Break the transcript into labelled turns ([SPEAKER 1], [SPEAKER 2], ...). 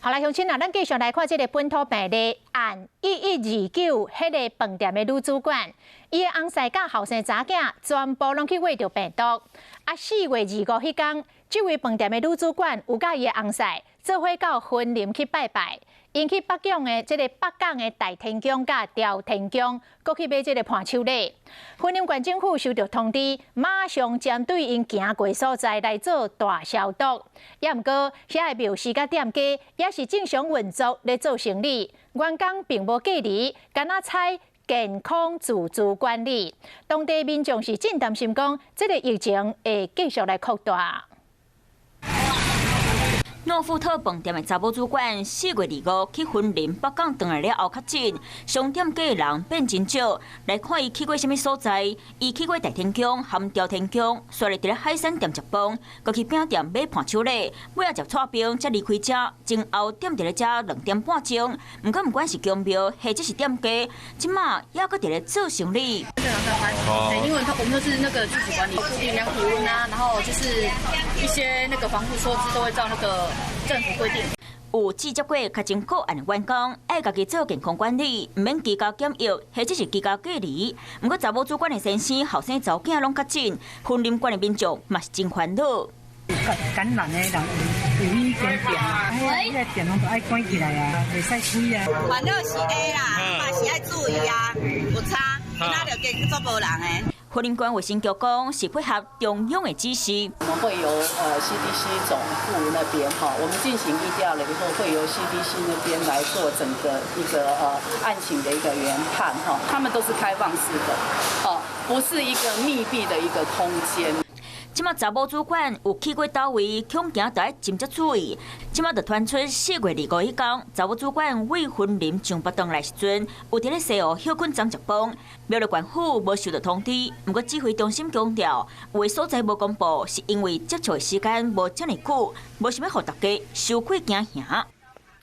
[SPEAKER 1] 好來，鄉親啊，咱繼續來看這个本土病例案1129，彼个飯店的女主管，伊的翁婿佮後生查囝全部攏去驗著病毒。啊，4月25彼工，這位飯店的女主管有佮伊的翁婿做伙到雲林去拜拜，𪜶去北港的這个北港的大天宮佮朝天宮，閣去買這个伴手禮。雲林縣政府收到通知，馬上針對𪜶行過所在來做大消毒。也毋過，遐个廟司佮店家也是正常運作咧做生理，員工並無隔離，干焦採健康自主管理。當地民眾是真擔心講，這个疫情會繼續來擴大。
[SPEAKER 2] 諾富特飯店的查某主管4月25去雲林北港轉來了後確診，商店街的人變真少。來看伊去過啥物所在，伊去過大天宮含朝天宮，煞來佇咧海產店食飯，閣去餅店買伴手禮，尾仔食剉冰才離開遮，前後踮佇咧遮2點半鐘。毋過毋管是宮廟或者是店家，這馬猶閣佇咧做生理。
[SPEAKER 3] 哦，因為他我們都是那個自主管理，固定量體溫啊，然後就是一些那個防護措施都會照那個政府規定。
[SPEAKER 2] 有接觸過確診個案的員工，愛家己做健康管理，毋免居家檢疫或者是居家隔離。毋過查某主管的先生、後生查某囝攏確診，雲林縣的民眾嘛是真煩惱。
[SPEAKER 4] 感染的人有去間店，哎，彼个店攏都愛關起來啊，袂使開啊。
[SPEAKER 5] 煩惱是會啦，嘛是愛注意啊，有差，今仔就加足無人的。
[SPEAKER 2] 雲林縣衛生局講是配合中央的指示。
[SPEAKER 6] 我們會由CDC 總部那邊哈，我們進行疫調了以後，會由 CDC 那邊來做整個一個案情的一個研判哈。他們都是開放式的，哦，不是一個密閉的一個空間。
[SPEAKER 2] 這馬查某主管有去過佗位，恐驚著愛真正注意。這馬就傳出4月25彼工，查某主管對雲林上北轉來時陣，有佇咧西湖歇睏欉食飯，苗栗縣府無收到通知。毋過指揮中心強調，有的所在無公布，是因為接觸的時間無遮爾久，無想欲予大家傷過驚嚇。